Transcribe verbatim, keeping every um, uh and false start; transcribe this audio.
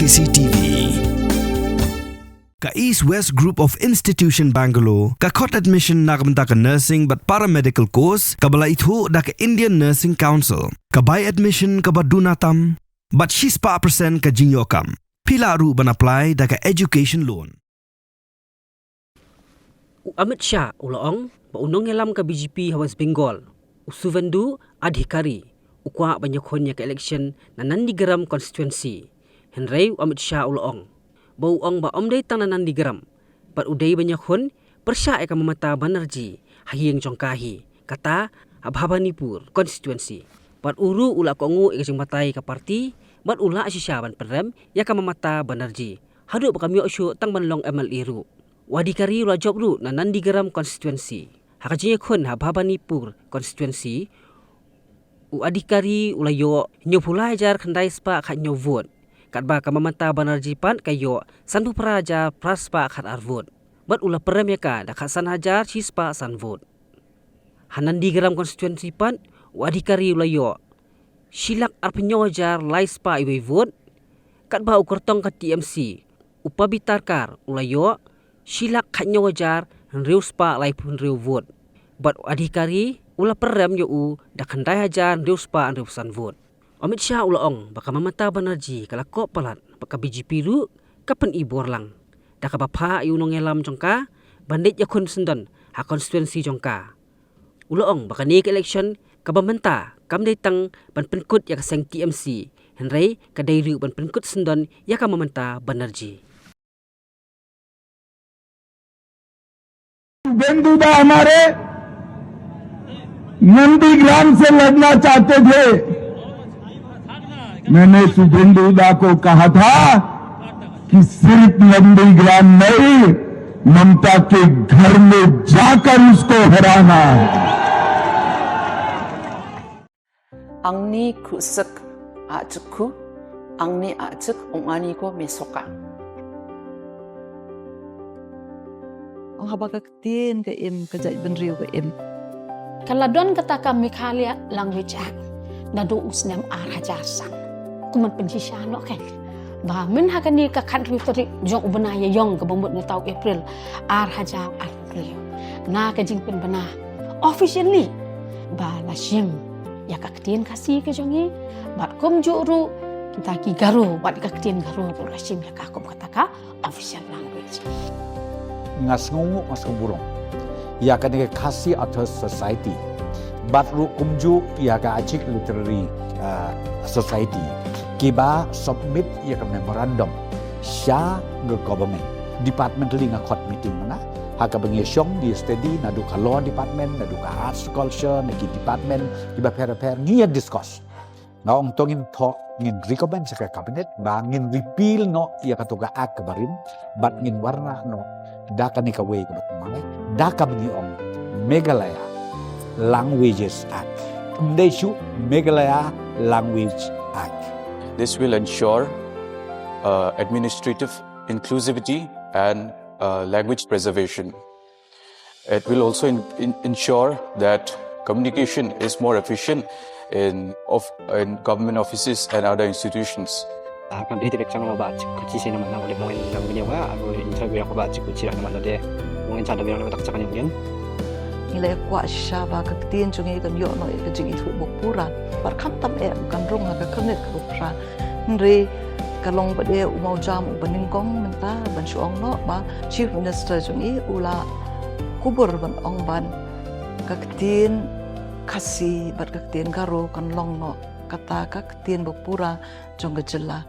C C T V. Ka East West Group of Institution Bangalore ka khot admission na ka bynta ka nursing bad paramedical course kaba la ithuh da ka Indian Nursing Council. Ka bai admission kaba duna tam bad shispah percent ka jingïoh kam. Phi lah ruh ban apply da ka education loan. U Amit Shah u la ong ba u nongïalam ka B J P ha West Bengal, u Suvendu Adhikari, u kwah ban ïakhun ïa ka election na Nandigram constituency. Hynrei u Amit Shah u la ong ba u ong ba ym dei tang na Nandigram, bad u dei ban ïakhun pyrshah ïa ka Mamata Banerjee ha ïing jong ka hi, kata ha Bhabanipur constituency. Bad u ruh u la kohnguh ïa ka jingbatai ka party, bad u la shisha ban pynrem ïa ka Mamata Banerjee haduh ba kam ïoh shuh tang ban long M L A ruh. U Adhikari u la jop ruh na Nandigram constituency. Ha ka jingïakhun ha Bhabanipur constituency, u Adhikari u la ïoh hynñiewphew lai hajar khyndai spah khathynñiew vote, katba ka Mamata Banerjee pat ka ïoh sanphew phra hajar phra spah khatar vote, bad u la pynrem ïa ka da khatsan hajar shispah san vote. Ha Nandigram constituency pat, u Adhikari u la ïoh shi lak arphew hynñiew hajar lai spah wei vote, katba u kyrtong ka T M C, u Pabitar Kar, u la ïoh shi lak khathynñiew hajar hynriew spah laiphew hynriew vote, bad u Adhikari u la pynrem ïa u da khyndai hajar hynriew spah hynriewphew san vote. U Amit Shah u la ong ba ka Mamata Banerjee ka la koh palat, bad ka B J P ruh ka pyni bor lang, da kaba phah ïa u nongïalam jong ka ban leit ïakhun syndon ha constituency jong ka. U la ong ba kane ka election kaba mynta kam dei tang ban pynkut ïa ka seng T M C, hynrei ka dei ruh ban pynkut syndon ïa ka Mamata Banerjee. सुभेंदु दा हमारे नंदीग्राम से लड़ना चाहते थे। मैंने सुभेंदु दा को कहा था कि सिर्फ नंदीग्राम नहीं, ममता के घर में जाकर उसको हराना है। Angni khuh sek a chek khuh, angni a chek ong ani ko me soka. Ong haba ka ktien ka im, ka jaitbynriew ka im. Ka la don kata ka Meghalaya Language Act naduh u snem ar hajar san. Kumno pynshisha noh ka. Ba mynha kane ka khathynriew tarik jong u bnai Ïaïong kaba mut mynta u April ar hajar arphew hynriew, na ka jingpynbna officially ba la shim ïa ka ktien Khasi ka jong ngi, bad kumjuh ruh kita ki Garo, bad ka ktien Garo ruh la shim ïa ka kum kata ka official language. Nga sngewnguh, nga sngewbha ïa kane ka Khasi Authors Society, bad ruh kumjuh ïa ka Achik Literary, uh, Society, kiba submit ïa ka memorandum sha ka government. Departmentally nga khot meeting mynta, ha kaba ngi shong ngi study naduh ka law department, naduh ka arts, culture, na ki department kiba pher pher, ngi ïa discuss. Nga ong to ngin thoh, ngin recommend sha ka cabinet ba ngin repeal noh ïa kato ka act kaba rim, bad ngin wanrah noh da kane kawei kaba thymmai, da kaba ngi ong Meghalaya Languages Act. Ym dei shuh, Meghalaya Language Act. This will ensure, uh, administrative inclusivity and, uh, language preservation. It will also in-, in-, ensure that communication is more efficient in of-, in government offices and other institutions. Ah, kan dei direct chang ba chik kuchi sina mana, oleh mungkin nang bini wa, aku interview aku ba chik kuchi na mana deh. Mungkin chada bilang tak chak ni mungkin. Ngi la kwah shisha ba ka ktien jong ngi kan ïoh noh ïa ka jingithuh bapura. Bad khamtam eh kan rung ha ka khyrnit ka bapura. Hynrei ka long ba dei u mawjam uba nyngkong mynta ban shu ong noh ba Chief Minister jong ngi u la kubur ban ong ban ka ktien Khasi bad ka ktien Garo kan long noh kata ka ktien bapura jong ka jylla.